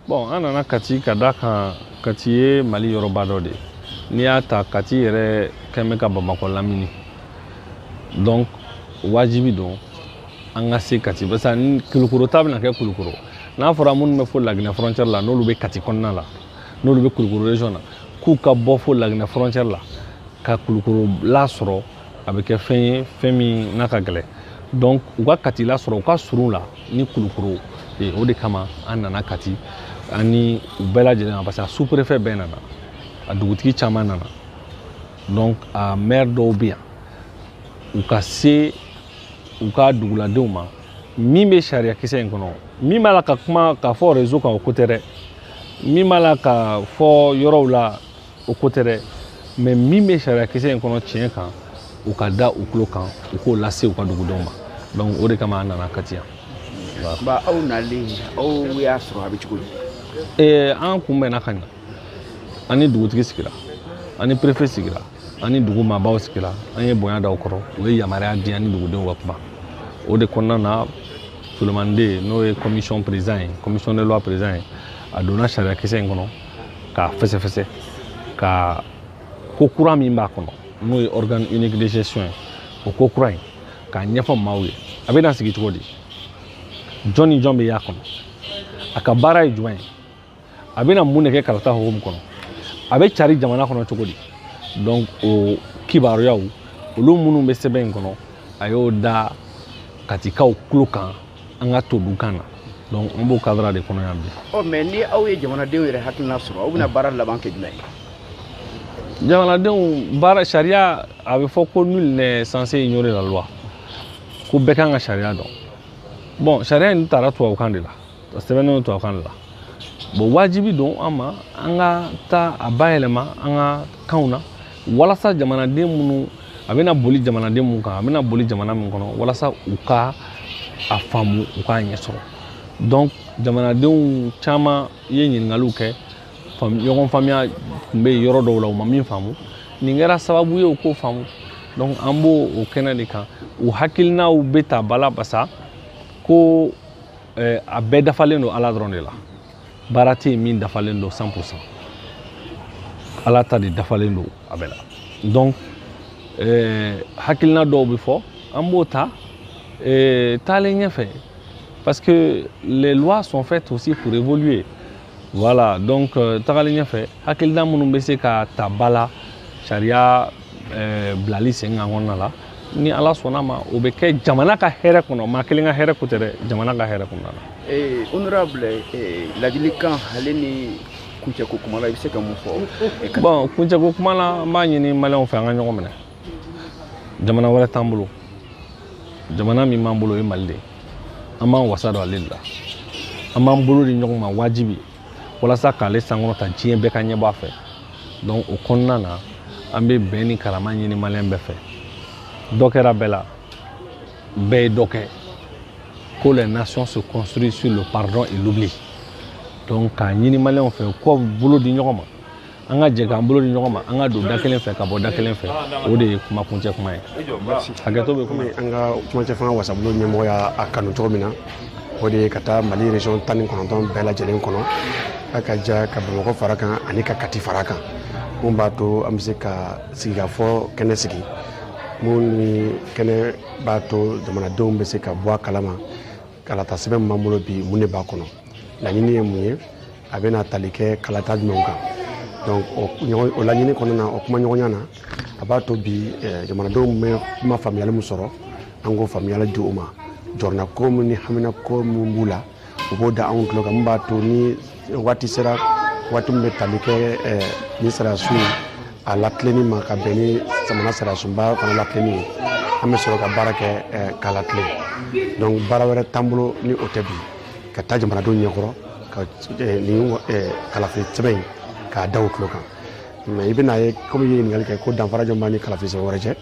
Bon, an nana Kati ka da kan Kati ye Mali yɔrɔba dɔ de ye. N'i y'a ta, Kati yɛrɛ kɛn bɛ ka Bamakɔ lamini. Donc wajibi don an ka se Kati, parce que ni Kulukoro ta bɛna kɛ Kulukoro, n'a fɔra minnu bɛ fo Laginɛ frontière la, n'olu bɛ Kati kɔnɔna la, n'olu bɛ Kulukoro région na, k'u ka bɔ fo Laginɛ frontière la ka Kulukoro lasɔrɔ, a bɛ kɛ fɛn ye, fɛn min n'a ka gɛlɛn. Donc u ka Kati lasɔrɔ, u ka surun la ni Kulukoro ye. O de kama an nana Kati, an ni u bɛɛ lajɛlen, parce que a sous préfet bɛɛ nana, a dugutigi caman nana, donc a maire dɔw bɛ yan. U ka se u ka duguladenw ma min bɛ sariya kisɛ in kɔnɔ, min b'a la ka kuma ka fɔ réseau kan, o ko tɛ dɛ. Min b'a la ka fɔ yɔrɔw la, o ko tɛ dɛ. Mais min bɛ sariya kisɛ in kɔnɔ tiɲɛ kan, u ka da u tulo kan, u k'o lase u ka dugudenw ma. Donc o de kama an nana Kati yan. Ba, aw nalen, aw y'a sɔrɔ a bɛ cogo di? An kunbɛnna ka ɲa. An ni dugutigi sigira, an ni préfet sigira, an ni dugu maabaw sigira. An ye bonya da u kɔrɔ, u ye yamaruya di an ni dugudenw ka kuma. O de kɔnɔna na, Sulemani Den, n'o ye commission président ye, commission de loi président ye, a donna sariya kisɛ in kɔnɔ k'a fɛsɛfɛsɛ, ka ko kura min b'a kɔnɔ, n'o ye organe unique de gestion ye, o ko kura in, k'a ɲɛfɔ maaw ye. A bɛna sigi cogo di? Jɔn ni jɔn bɛ y'a kɔnɔ? A ka baara ye jumɛn ye? A bɛna mun de kɛ kalata hukumu kɔnɔ? A bɛ cari jamana kɔnɔ cogo di? Donc o kibaruyaw, olu minnu bɛ sɛbɛn in kɔnɔ, a y'o da Katikaw tulo kan an ka todukan na. Donc an b'o cadre de kɔnɔ yan bi. Ɔ, mais ni aw ye jamanadenw yɛrɛ hakilina sɔrɔ, aw bɛna baara laban kɛ jumɛn ye? Jamanadenw baara, sariya, a bɛ fɔ ko nul n'est censé ignorer la loi, ko bɛɛ kan ka sariya dɔn. Bon, sariya in taara tubabukan de la, a sɛbɛnnen don tubabukan de la. Bon, wajibi don an ma an ka taa a bayɛlɛma an ka kanw na, walasa jamanaden minnu, a bɛna boli jamanaden mun kan, a bɛna boli jamana min kɔnɔ, walasa u ka a faamu, u k'a ɲɛ sɔrɔ. Donc jamanadenw caman ye ɲininkaliw kɛ, ɲɔgɔn faamuya tun bɛ yen yɔrɔ dɔw la, u ma min faamu. Nin kɛra sababu ye u k'o faamu. Donc an b'o o kɛnɛ de kan. U hakilinaw bɛ ta bala basa ko a bɛɛ dafalen don Ala dɔrɔn de la. Baara tɛ yen min dafalen don 100%. Ala ta de dafalen don a bɛɛ la. Donc hakilina dɔw bɛ fɔ, an b'o ta taalen ɲɛfɛ, parce que les lois sont faites aussi pour évoluer. Voilà, donc tagalen ɲɛfɛ, hakilina minnu bɛ se ka ta ba la sariya bilali sen kan kɔnɔna la, ni Ala sɔnna ma, o bɛ kɛ jamana ka hɛrɛ kɔnɔ. Maa kelen ka hɛrɛ ko tɛ dɛ, jamana ka hɛrɛ kɔnɔna la. Honorable, ladilikan ale ni kuncɛko kuma la, i bɛ se ka mun fɔ? Bon, kuncɛko kuma la, an b'a ɲini Maliyɛnw fɛ, an ka ɲɔgɔn minɛ. Jamana wɛrɛ t'an bolo. Jamana min b'an bolo, o ye Mali de ye. An b'an wasa don ale de la. An b'an bolo di ɲɔgɔn ma wajibi walasa k'ale sankɔrɔta, diɲɛ bɛɛ ka ɲɛbɔ a fɛ. Donc o kɔnɔna na, an bɛ bɛn ni karama ɲini Maliyɛn bɛɛ fɛ. Dɔ kɛra bɛɛ la, bɛɛ ye dɔ kɛ, ko les nations se construisent sur le pardon et l'oubli. Donc k'a ɲini Maliyɛnw fɛ, u k'u bolo di ɲɔgɔn ma, an ka jɛ k'an bolo di ɲɔgɔn ma, an ka don da kelen fɛ ka bɔ da kelen fɛ. O de ye kuma kuncɛ kuma ye. Hakɛto bɛ kuma. Komi an ka cɛmancɛ fanga wasabulon ɲɛmɔgɔ y'a kanu cogo min na, o de ye ka taa Mali région 19 bɛɛ lajɛlen kɔnɔ, a ka ja ka Bamakɔ fara kan ani ka Kati fara kan, mun b'a to an bɛ se ka sigikafɔ kɛnɛ sigi, mun ni kɛnɛ b'a to jamanadenw bɛ se ka bɔ a kalama kalata sɛbɛn min b'an bolo bi, mun de b'a kɔnɔ, laɲini ye mun ye, a bɛna tali kɛ kalata jumɛnw kan. Donc o ɲɔgɔn o laɲini kɔnɔna na, o kuma ɲɔgɔnya na, a b'a to bi jamanadenw bɛ kuma faamuyali min sɔrɔ, an k'o faamuyali di u ma. Jɔrɔna ko min ni hamina ko min b'u la, u b'o da anw tulo kan, min b'a to ni waati sera, waati min bɛ tali kɛ ni sariyasun a latilenni ma ka bɛn ni jamana sariyasunba fana latilenni ye, an bɛ sɔrɔ ka baara kɛ k'a latilen. Donc baara wɛrɛ t'an bolo ni o tɛ bi ka taa jamanadenw ɲɛkɔrɔ ka nin kalafili sɛbɛn in k'a da u tulo kan. Mais i bɛna ye, komi i ye ɲininkali kɛ ko danfara jɔn b'a ni kalafili sɛbɛn wɛrɛ cɛ,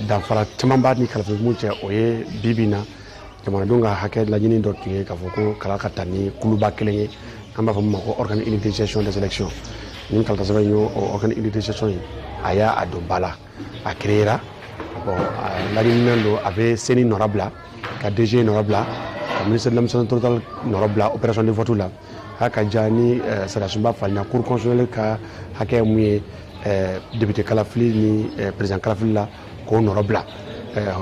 danfara caman b'a ni kalafili mun cɛ, o ye bi bi in na jamanadenw ka hakɛ laɲini dɔ tun ye k'a fɔ ko kala ka ta ni kuluba kelen ye, an b'a fɔ min ma ko organe unique de gestion des élections. Nin kalata sɛbɛn y'o organe unique de gestion ye, a y'a a don ba la, a créera. Bon, a laɲininen don a bɛ CENI nɔrabila, ka DG nɔrabila, ka Ka ministère de l'administration territoriale nɔrɔ bila opération de vote la. A ka ja ni sariyasunba falenna, cour constitutionnelle ka hakɛ mun ye député kalafili ni président kalafili la, k'o nɔrɔ bila.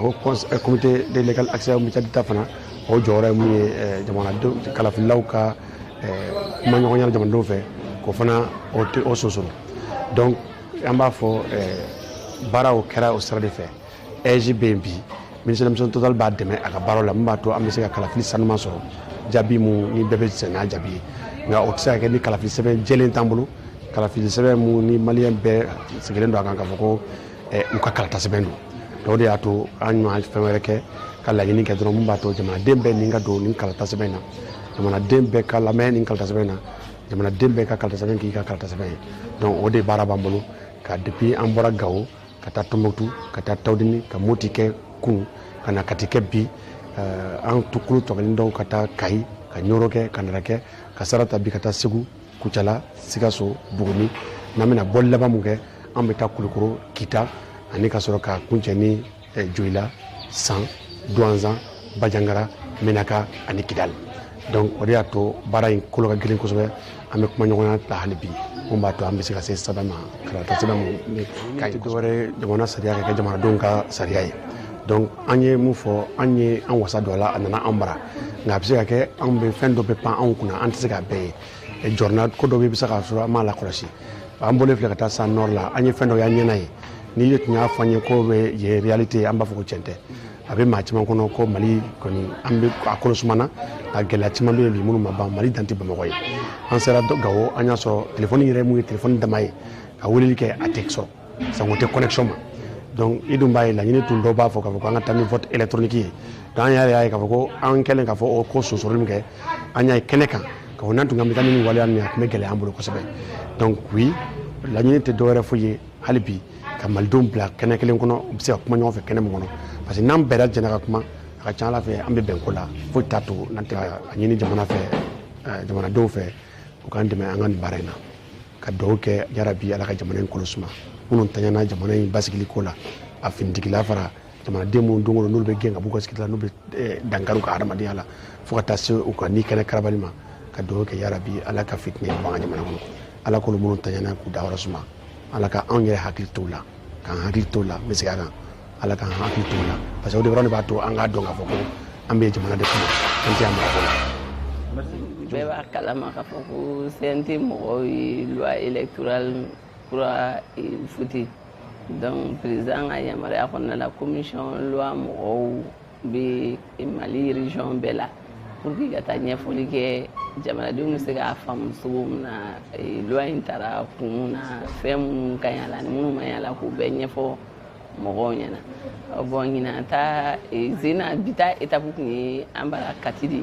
Haut comité de l'égal accès au métier d'État fana, o jɔyɔrɔ ye mun ye jamanadenw kalafililaw ka kumaɲɔgɔnya jamanadenw fɛ, k'o fana o sonsoro. Donc an b'a fɔ baaraw kɛra o sira de fɛ. AIGE bɛ yen bi, ministère de l'administration territoriale b'a dɛmɛ a ka baaraw la, min b'a to an bɛ se ka kalafili sanuman sɔrɔ, jaabi mun ni bɛɛ bɛ sɛn n'a jaabi ye. Nka o tɛ se ka kɛ ni kalafili sɛbɛn jɛlen t'an bolo, kalafili sɛbɛn mun ni maliyɛn bɛɛ sigilen don a kan k'a fɔ ko u ka kalata sɛbɛn don. Donc o de y'a to an ma fɛn wɛrɛ kɛ ka laɲini kɛ dɔrɔn, mun b'a to jamanaden bɛɛ nin ka don nin kalata sɛbɛn na, jamanaden bɛɛ ka lamɛn nin kalata sɛbɛn na, jamanaden bɛɛ ka kalata sɛbɛn k'i ka kalata sɛbɛn ye. Donc o de baara b'an bolo ka depuis an bɔra Gawo ka taa Tɔnbɔkutu, ka taa Tawudeni, ka Moti kɛ kun, ka na Kati kɛ bi, an kulu tɔgɔlen dɔw ka taa Kayi, ka Ɲɔrɔ kɛ, ka Nara kɛ, ka sara ta bi ka taa Segu, Kucala, Sikaso, Buguni. N'an bɛna bɔli laban mun kɛ, an bɛ taa Kulukoro, Kita, ani ka sɔrɔ ka kuncɛ ni Joyila, San, Duwanzan, Bajangara, Menaka ani Kidali. Donc o de y'a to baara in kolo ka girin kosɛbɛ. An bɛ kuma ɲɔgɔnya la hali bi, mun b'a to an bɛ se ka se sɛbɛn ma, kalata sɛbɛn mun ka ɲi dɔwɛrɛ, jamana sariya ka kɛ jamanadenw ka sariya ye. Donc an ye mun fɔ, an ye an wasa don a la, a nana an bara. Nka a bɛ se ka kɛ anw bɛ fɛn dɔ bɛ pan anw kunna, an tɛ se k'a bɛɛ ye. Jɔrɔna ko dɔ bɛ se k'a sɔrɔ an m'a lakɔlɔsi. An bɔlen filɛ ka taa san nord la, an ye fɛn dɔ y'an ɲɛna ye. N'i ye tun y'a fɔ an ye ko bɛ yen réalité, an b'a fɔ ko tiɲɛ tɛ. A bɛ maa caman kɔnɔ ko Mali kɔni, an bɛ a kolo sumana, nka gɛlɛya caman bɛ yen bi minnu ma ban. Mali dan tɛ Bamakɔ ye. An sera Gawo, an y'a sɔrɔ telefɔni yɛrɛ mun ye telefɔni dama ye, ka weleli kɛ a tɛ sɔrɔ, sanko tɛ connexion ma. Donc i dun b'a ye, laɲini tun dɔw b'a fɔ k'a fɔ ko an ka taa ni vote électronique ye. Donc an yɛrɛ y'a ye k'a fɔ ko an kɛlen k'a fɔ o ko sonsoroli min kɛ, an y'a ye kɛnɛ kan k'a fɔ n'an tun ka bɛ taa ni nin waleya ninnu ye, a tun bɛ gɛlɛya an bolo kosɛbɛ. Donc oui, laɲini tɛ dɔwɛrɛ foyi ye hali bi ka malidenw bila kɛnɛ kelen kɔnɔ, u bɛ se ka kuma ɲɔgɔn fɛ kɛnɛ min kɔnɔ, parce que n'an bɛɛ jɛnna ka kuma, a ka ca ala fɛ an bɛ bɛn ko la. Foyi t'a to n'an tɛ a ɲini jamana fɛ, jamanadenw fɛ, u k'an dɛmɛ an ka nin baara in na, ka dugawu kɛ yarabi Ala ka jamana in kolo suma. Minnu taɲana jamana in basigili ko la, a finitigila fara jamanaden minnu don o don n'olu bɛ gɛn ka b'u ka sigida la, n'u bɛ dankari u ka hadamadenya la, fo ka taa se u ka ni kɛnɛ karabali ma, ka dugawu kɛ yarabi Ala ka fitinɛ bɔ an ka jamana kɔnɔ. Ala k'olu minnu taɲana k'u dayɔrɔ suma. Ala ka anw yɛrɛ hakili t'o la, k'an hakili t'o la, n bɛ segin a kan, Ala k'an hakili t'o la, parce que o de dɔrɔn de b'a to an k'a dɔn k'a fɔ ko an bɛ jamana de kɔnɔ, an tɛ yan mɔgɔ ko la. Bɛɛ b'a kalama k'a fɔ ko CNT mɔgɔw ye loi électorale kura voté. Donc président ka yamaruya kɔnɔna la, commission loi mɔgɔw bɛ Mali région bɛɛ la pour que ka taa ɲɛfɔli kɛ, jamanadenw bɛ se k'a faamu cogo min na loi in taara kun mun na, fɛn minnu ka ɲi a la ni minnu ma ɲi a la, k'u bɛɛ ɲɛfɔ mɔgɔw ɲɛna. Bon, ɲinan ta zena bi ta étape kun ye an bara Kati de.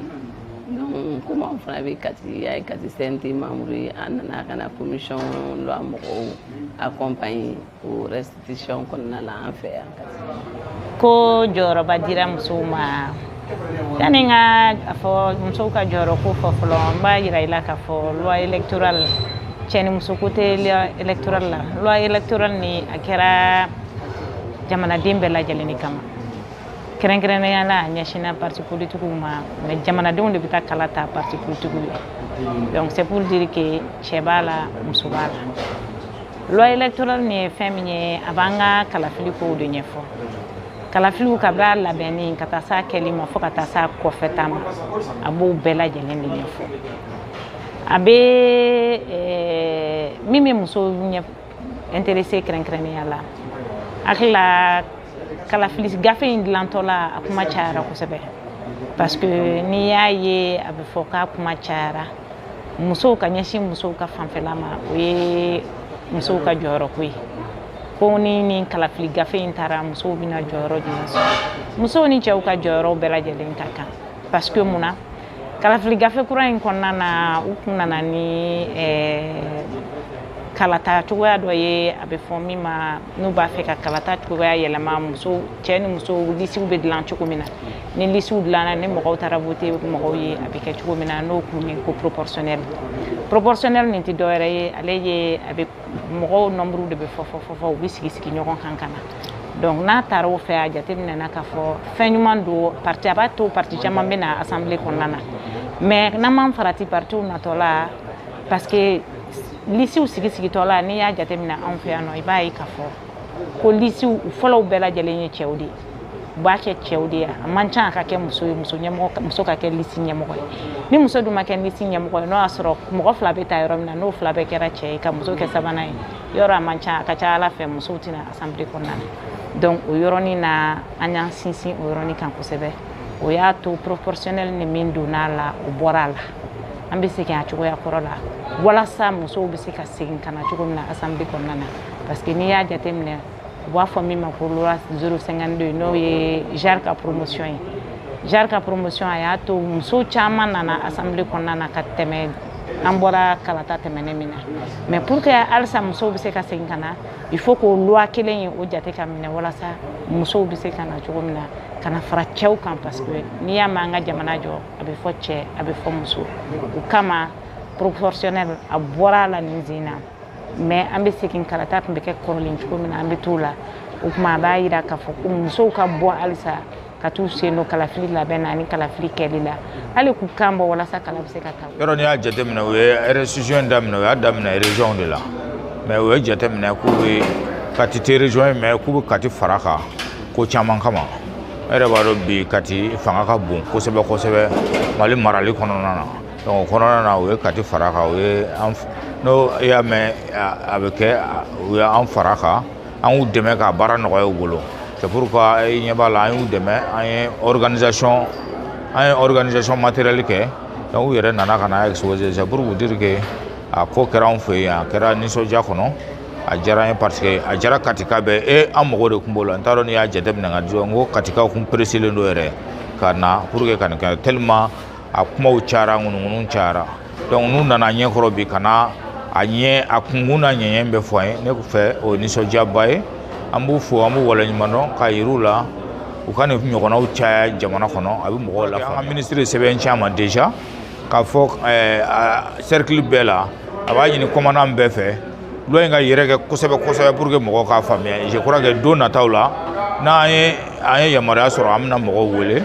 Donc komi anw fana bɛ Kati, an ye Kati CNT membre ye, an nana ka na commission loi mɔgɔw accompagner o restitution kɔnɔna la an fɛ yan Kati. Ko jɔyɔrɔba dira musow ma. Yanni n ka a fɔ musow ka jɔyɔrɔ ko fɔ fɔlɔ, n b'a yira i la k'a fɔ loi électorale, cɛ ni muso ko tɛ loi électorale la. Loi électorale ni a kɛra jamanaden bɛɛ lajɛlen de kama, kɛrɛnkɛrɛnnenya la a ɲɛsinna parti politiques ma, mais jamanadenw de bɛ taa kala ta parti politiques ye. Donc c'est pour dire que cɛ b'a la, muso b'a la. Loi électorale nin ye fɛn min ye, a b'an ka kalafili kow de ɲɛfɔ, kalafiliw ka b'a labɛnni ka taa s'a kɛli ma, fo ka taa s'a kɔfɛta ma, a b'o bɛɛ lajɛlen de ɲɛfɔ. A bɛ min bɛ musow ɲɛ intéressé kɛrɛnkɛrɛnnenya la, hakili la kalafili gafe in dilantɔ la, a kuma cayara kosɛbɛ, parce que n'i y'a ye a bɛ fɔ k'a kuma cayara musow ka ɲɛsin musow ka fanfɛla ma, o ye musow ka jɔyɔrɔko ye. Ko ni kalafili gafe in taara, musow bɛna jɔyɔrɔ jumɛn sɔrɔ? Musow ni cɛw ka jɔyɔrɔ bɛɛ lajɛlen ka kan, parce que mun na kalafili gafe kura in kɔnɔna na, u kun nana ni kalata cogoya dɔ ye, a bɛ fɔ min ma n'u b'a fɛ ka kalata cogoya yɛlɛma, muso, cɛ ni muso lisiw bɛ dilan cogo min na, ni lisiw dilanna, ni mɔgɔw taara voter mɔgɔw ye, a bɛ kɛ cogo min na, n'o kun ye ko proportionnel. Proportionnel nin tɛ dɔwɛrɛ ye, ale ye a bɛ mɔgɔw nombre de bɛ fɔ fɔ fɔ fɔ, u bɛ sigi sigi ɲɔgɔn kan ka na. Donc n'a taara o fɛ, a jateminɛna k'a fɔ fɛn ɲuman don. Parti a b'a to parti caman bɛ na assemblée kɔnɔna na, mais n'an m'an farati partiw natɔla, parce que lisiw sigi sigitɔla, n'i y'a jateminɛ anw fɛ yan nɔ, i b'a ye k'a fɔ ko lisiw fɔlɔw bɛɛ lajɛlen ye cɛw de ye. U b'a kɛ cɛw de ye, a man ca a ka kɛ muso ye, muso ɲɛmɔgɔ, muso ka kɛ lisi ɲɛmɔgɔ ye. Ni muso dun ma kɛ lisi ɲɛmɔgɔ ye, n'o y'a sɔrɔ mɔgɔ fila bɛ ta yɔrɔ min na, n'o fila bɛɛ kɛra cɛ ye, ka muso kɛ sabanan ye, yɔrɔ a man ca, a ka ca Ala fɛ musow tɛna assemblée kɔnɔna na. Donc o yɔrɔnin na, an y'an sinsin o yɔrɔnin kan kosɛbɛ. O y'a to proportionnel ni min donna a la, o bɔra a la. An bɛ segin a cogoya kɔrɔ la, walasa musow bɛ se ka segin ka na cogo min na assemblée kɔnɔna na, parce que n'i y'a jateminɛ, u b'a fɔ min ma ko loi 052, n'o ye genre ka promotion ye. Genre ka promotion, a y'a to muso caman nana assemblée kɔnɔna na ka tɛmɛ an bɔra kalata tɛmɛnen min na. Mais pour que halisa musow bɛ se ka segin ka na, il faut k'o loi kelen ye, o jate ka minɛ, walasa musow bɛ se ka na cogo min na, ka na fara cɛw kan, parce que n'i y'a mɛn an ka jamana jɔ, a bɛ fɔ cɛ, a bɛ fɔ muso. O kama proportionnel a bɔra a la nin sen na, mais an bɛ segin kalata tun bɛ kɛ kɔrɔlen cogo min na, an bɛ t'o la. O tuma a b'a yira k'a fɔ ko musow ka bɔ halisa ka t'u sen don kalafili labɛn na ani kalafili kɛli la, hali k'u kan bɔ, walasa kala bɛ se ka taa. Yɔrɔ n'i y'a jateminɛ, u ye restitution daminɛ, u y'a daminɛ région de la, mais u ye jateminɛ k'u bɛ Kati tɛ région ye, mais k'u bɛ Kati fara kan ko caman kama. E yɛrɛ b'a dɔn bi, Kati fanga ka bon kosɛbɛ kosɛbɛ Mali marali kɔnɔna na. Donc o kɔnɔna na, u ye Kati fara kan, u ye an n'o i y'a mɛn a bɛ kɛ, u ye an fara kan, an y'u dɛmɛ k'a baara nɔgɔya u bolo. C'est pourquoi i ɲɛ b'a la, an y'u dɛmɛ, an ye organisation matérielle kɛ. Donc u yɛrɛ nana ka na exposer. C'est pour vous dire que a ko kɛra anw fɛ yen, a kɛra nisɔndiya kɔnɔ, a diyara an ye, parce que a diyara Katika bɛɛ e an mago de tun b'o la. N t'a dɔn n'i y'a jateminɛ ka di, n ko Katikaw kun pressélen don yɛrɛ ka na pour que ka nin kɛ, tellement a kumaw cayara, ŋunuŋunu cayara. Donc n'u nana ɲɛkɔrɔ bi ka na a ɲɛ, a kunkun n'a ɲɛɲɛ bɛ fɔ an ye, ne fɛ o ye nisɔndiyaba ye. An b'u fo, an b'u waleɲuman dɔn, k'a yir'u la u ka nin ɲɔgɔnnaw caya jamana kɔnɔ, a bɛ mɔgɔw la. An ka minisiri ye sɛbɛn ci an ma déjà k'a fɔ cercle bɛɛ la, a b'a ɲini commandant bɛɛ fɛ, loi in ka yɛrɛ kɛ kosɛbɛ kosɛbɛ pour que mɔgɔw k'a faamuya. Je crois que don nataw la, n'an ye an ye yamaruya sɔrɔ, an bɛna mɔgɔw wele,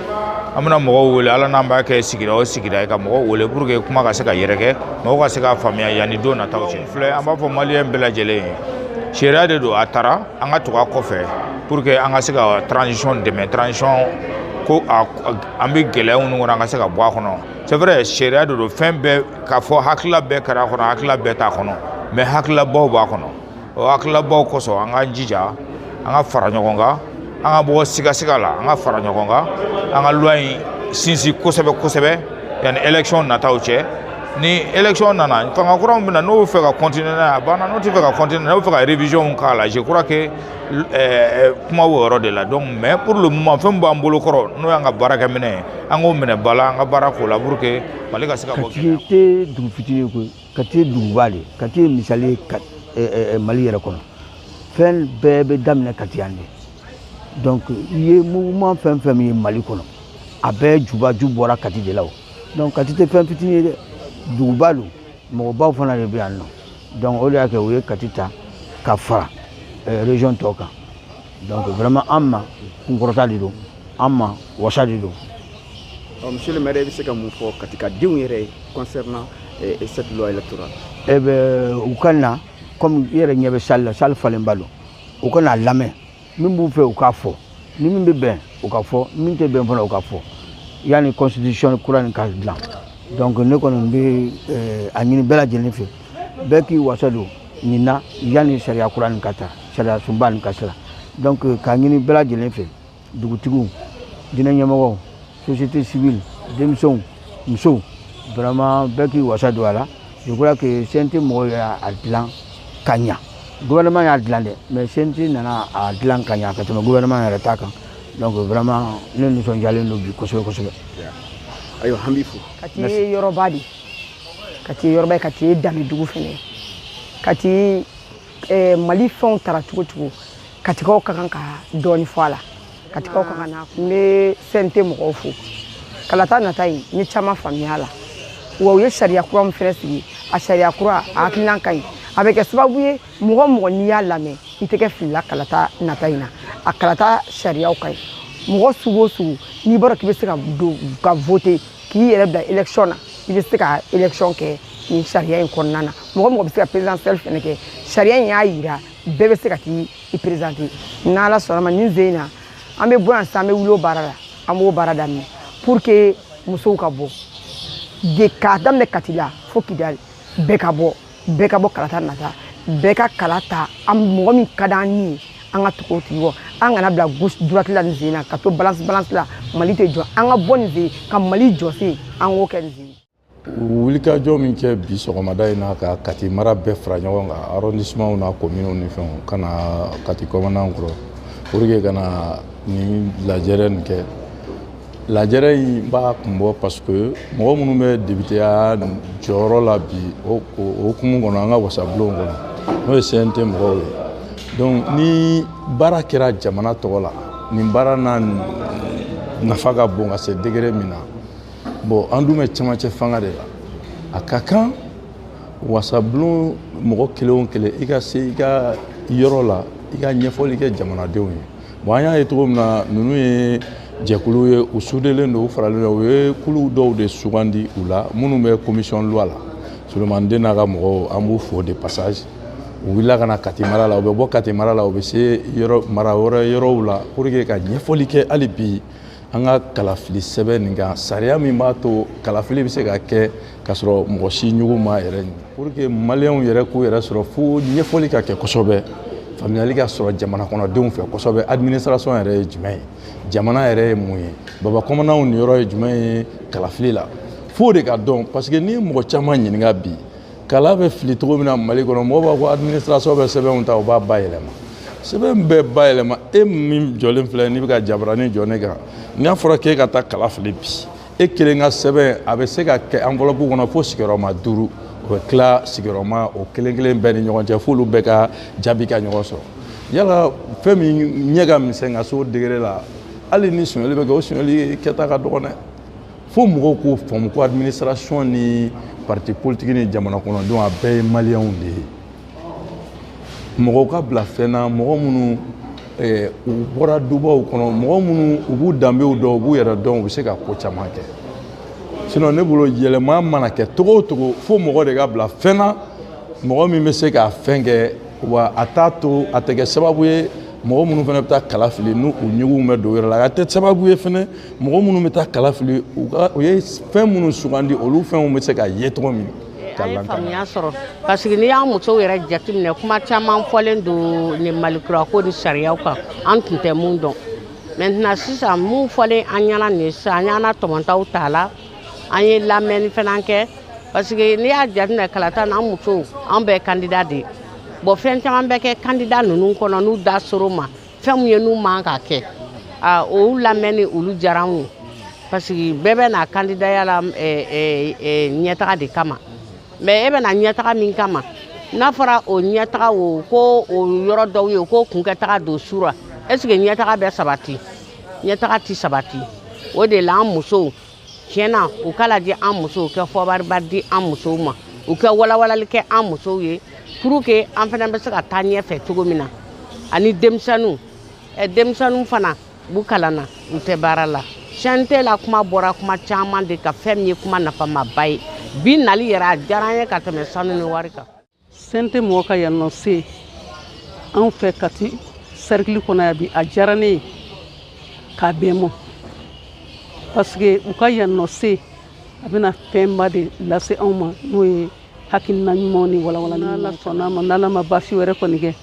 an bɛna mɔgɔw wele, ala n'an b'a kɛ sigida o sigida ye, ka mɔgɔw wele pour que kuma ka se ka yɛrɛkɛ, mɔgɔw ka se k'a faamuya yanni don nataw cɛ. Filɛ, an b'a fɔ maliyɛn bɛɛ lajɛlen ye, sariya de don, a taara, an ka tugu a kɔfɛ pour que an ka se ka transition dɛmɛ, transition ko an bɛ gɛlɛya minnu kɔnɔ, an ka se ka bɔ a kɔnɔ. C'est vrai, sariya de don, fɛn bɛɛ k'a fɔ hakilila bɛɛ kɛra a kɔnɔ, hakilila bɛɛ t'a kɔnɔ, mais hakililabaw b'a kɔnɔ. O hakililabaw kosɔn, an k'an jija, an ka fara ɲɔgɔn kan, an ka bɔ sigasiga la, an ka fara ɲɔgɔn kan, an ka loi in sinsin kosɛbɛ kosɛbɛ yanni élection nataw cɛ. Ni élection nana, fanga kura min bɛ na, n'o bɛ fɛ ka continuer n'a ye, a banna. N'o tɛ fɛ ka continuer, n'o bɛ fɛ ka révision k'a la, je crois que kuma b'o yɔrɔ de la. Donc mais pour le moment, fɛn min b'an bolo kɔrɔ, n'o y'an ka baarakɛminɛ ye, an k'o minɛ ba la, an ka baara k'o la pour que Mali ka se ka bɔ. Kati tɛ dugu fitinin ye koyi, Kati ye duguba de ye. Kati ye misali ye ka Mali yɛrɛ kɔnɔ. Fɛn bɛɛ bɛ daminɛ Kati yan de. Donc i ye mouvement fɛn fɛn min ye Mali kɔnɔ, a bɛɛ jubaju bɔra Kati de la. O donc Kati tɛ fɛn fitinin ye dɛ, duguba don, mɔgɔbaw fana de bɛ yan nɔ. Donc o de y'a kɛ u ye Kati ta ka fara région tɔw kan. Donc vraiment, an ma kunkɔrɔta de don, an ma wasa de don. Monsieur le maire, i bɛ se ka mun fɔ Katikadenw yɛrɛ ye concernant cette loi électorale? E bɛ u ka na, comme i yɛrɛ ɲɛ bɛ salle la, salle falenba don, u ka n'a lamɛn. Min b'u fɛ, u k'a fɔ. Ni min bɛ bɛn, u ka fɔ. Min tɛ bɛn fana, u ka fɔ, yanni constitution kura nin ka dilan. Donc ne kɔni bɛ a ɲini bɛɛ lajɛlen fɛ, bɛɛ k'i wasa don nin na yanni sariya kura nin ka ta, sariya sunba nin ka sira. Donc k'a ɲini bɛɛ lajɛlen fɛ, dugutigiw, diinɛ ɲɛmɔgɔw, société civile, denmisɛnw, musow, vraiment bɛɛ k'i wasa don a la. Je crois que CNT mɔgɔw y'a dilan ka ɲa. Gouvernement y'a dilan dɛ, mais CNT nana a dilan ka ɲa ka tɛmɛ gouvernement yɛrɛ ta kan. Donc vraiment, ne nisɔndiyalen don bi kosɛbɛ kosɛbɛ. Ayiwa, an b'i fo. Kati ye yɔrɔba de, Kati ye yɔrɔba ye, Kati ye danbe dugu fɛnɛ ye. Kati Mali fɛnw tara cogo cogo, Katikaw ka kan ka dɔɔni fɔ a la. Katikaw ka kan na. N bɛ CNT mɔgɔw fo. Kalata nata in, n ye caman faamuya a la. Wa u ye sariya kura min fɛnɛ sigi, a sariya kura, a hakilina ka ɲi. A bɛ kɛ sababu ye, mɔgɔ mɔgɔ n'i y'a lamɛn, i tɛ kɛ filila kalata nata in na. A kalata sariyaw ka ɲi. Mɔgɔ sugu o sugu n'i b'a dɔn k'i bɛ se ka don ka voter, k'i yɛrɛ bila élection na, i bɛ se ka élection kɛ nin sariya in kɔnɔna na. Mɔgɔ mɔgɔ bɛ se ka présidentielle fɛnɛ kɛ, sariya in y'a yira bɛɛ bɛ se ka t'i présenter. N'Ala sɔnna ma, nin sen in na, an bɛ bɔ yan sisan, an bɛ wuli o baara la, an b'o baara daminɛ pour que musow ka bɔ de, k'a daminɛ Kati la fo Kidali, bɛɛ ka bɔ, bɛɛ ka bɔ kalata nata, bɛɛ ka kala ta. An mɔgɔ min ka d'an ni ye, an ka tugu o tigi kɔ. An kana bila gauche droite la nin sen na, ka to balance balance la, Mali tɛ jɔ. An ka bɔ nin sen ka Mali jɔ sen, an k'o kɛ nin sen. Wulikajɔ min kɛ bi sɔgɔmada in na ka Kati mara bɛɛ fara ɲɔgɔn kan, arrondissement n'a communes ni fɛnw, ka na Kati commandant kɔrɔ pour que ka na nin lajɛrɛ nin kɛ. Lajɛrɛ in b'a kun bɔ parce que mɔgɔ minnu bɛ députéya jɔyɔrɔ la bi, o hukumu kɔnɔ, an ka wasabulon kɔnɔ, n'o ye CNT mɔgɔw ye. Donc ni baara kɛra jamana tɔgɔ la, nin baara n'a nafa ka bon ka se degré min na, bon, an dun bɛ cɛmancɛ fanga de la, a ka kan wasabulon mɔgɔ kelen o kelen, i ka se i ka yɔrɔ la, i ka ɲɛfɔli kɛ jamanadenw ye. Bon, an y'a ye cogo min na, ninnu ye jɛkulu ye, u sudelen don, u faralen don, u ye kulu dɔw de sugandi u la minnu bɛ commission loi la. Sulemani Den n'a ka mɔgɔw, an b'u fo de passage. U wulila ka na Kati mara la, u bɛ bɔ Kati mara la, u bɛ se yɔrɔ mara wɛrɛ yɔrɔw la pour que ka ɲɛfɔli kɛ hali bi an ka kalafili sɛbɛn nin kan, sariya min b'a to kalafili bɛ se ka kɛ k'a sɔrɔ mɔgɔ si ɲugu ma yɛrɛ ɲini, pour que maliyɛnw yɛrɛ k'u yɛrɛ sɔrɔ, fo ɲɛfɔli ka kɛ kosɛbɛ, faamuyali ka sɔrɔ jamana kɔnɔdenw fɛ kosɛbɛ. Administration yɛrɛ ye jumɛn ye? Jamana yɛrɛ ye mun ye? Baba kɔmɔnanw niyɔrɔ ye jumɛn ye kalafili la? F'o de ka dɔn, parce que n'i ye mɔgɔ caman ɲininka bi kala bɛ fili cogo min na Mali kɔnɔ, mɔgɔw b'a fɔ administration bɛ sɛbɛnw ta, u b'a bayɛlɛma, sɛbɛn bɛɛ bayɛlɛma. E min jɔlen filɛ, n'i bɛ ka jabaranin jɔ ne kan, n'a fɔra k'e ka taa kala fili bi, e kelen ka sɛbɛn a bɛ se ka kɛ enveloppe kɔnɔ fo sigiyɔrɔma 5, o bɛ tila sigiyɔrɔma o kelen kelen bɛɛ ni ɲɔgɔn cɛ, f'olu bɛɛ ka jaabi ka ɲɔgɔn sɔrɔ. Yala fɛn min ɲɛ ka misɛn ka s'o degré la, hali ni sonyali bɛ kɛ, o sonyali kɛta ka dɔgɔn dɛ. Fo mɔgɔw k'o faamu ko administration ni parti politique ni jamana kɔnɔdenw, a bɛɛ ye maliyɛnw de ye. Mɔgɔw ka bila fɛn na, mɔgɔ minnu u bɔra dubaw kɔnɔ, mɔgɔ minnu u b'u danbew dɔn, u b'u yɛrɛ dɔn, u bɛ se ka ko caman kɛ. Sinon ne bolo, yɛlɛma mana kɛ togo o togo, fo mɔgɔ de ka bila fɛn na, mɔgɔ min bɛ se k'a fɛn kɛ, wa a t'a to a tɛ kɛ sababu ye mɔgɔ minnu fana bɛ taa kala fili n'u u ɲuguw bɛ don u yɛrɛ la, a tɛ sababu ye fana mɔgɔ minnu bɛ taa kala fili, u ka u ye fɛn minnu sugandi, olu fɛnw bɛ se ka ye cogo min. An ye faamuya sɔrɔ, parce que n'i y'an musow yɛrɛ jateminɛ, kuma caman fɔlen don nin Malikura ko ni sariyaw kan, an tun tɛ mun dɔn. Maintenant sisan, mun fɔlen an ɲɛna nin ye sisan, an y'an na tɔmɔtaw ta la, an ye lamɛnni fana kɛ, parce que n'i y'a jateminɛ kalata na, an musow, an bɛɛ candidat de ye. Bon, fɛn caman bɛ kɛ candidat ninnu kɔnɔ n'u da ser'o ma, fɛn mun ye n'u man ka kɛ, o lamɛnni olu diyara anw ye, parce que bɛɛ bɛ na candidat la ɲɛtaga de kama. Mais e bɛ na ɲɛtaga min kama, n'a fɔra o ɲɛtaga o ko o yɔrɔ dɔw ye ko kun kɛ taga don su la, est ce que ɲɛtaga bɛ sabati? Ɲɛtaga ti sabati. O de la an musow, tiɲɛna, u ka lajɛ an musow kɛ fɔbariba di an musow ma, u kɛ walawalali kɛ an musow ye pour que an fana bɛ se ka taa ɲɛfɛ cogo min na. Ani denmisɛnninw, denmisɛnninw fana b'u kalan na, u tɛ baara la. CNT la kuma bɔra kuma caman de ka, fɛn min ye kuma nafamaba ye bi nali yɛrɛ, a diyara an ye ka tɛmɛ sanu ni wari kan. CNT mɔgɔ ka yan nɔ se anw fɛ Kati cercle kɔnɔ yan bi, a diyara ne ye k'a bɛn mɔ, parce que u ka yan nɔ se, a bɛna fɛnba de lase anw ma, n'o ye hakilina ɲumanw ni walawalali. N'Ala sɔnna a ma, n'Ala ma baasi wɛrɛ kɔni kɛ,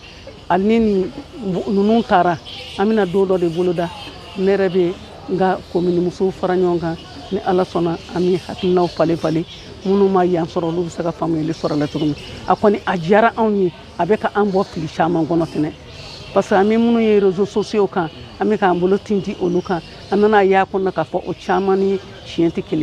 hali ni ninnu taara, an bɛna don dɔ de boloda. Ne yɛrɛ bɛ n ka komini musow fara ɲɔgɔn kan, ni Ala sɔnna, an bɛ hakilinaw falen falen, minnu ma yan sɔrɔ, olu bɛ se ka faamuyali sɔrɔ a la cogo min. A kɔni a diyara anw ye, a bɛ ka an bɔ fili caman kɔnɔ fɛnɛ, parce que an bɛ minnu ye réseaux sociaux kan, an bɛ k'an bolo tintin olu kan, an nana y'a kɔnɔ k'a fɔ o caman ni tiɲɛ tɛ kelen.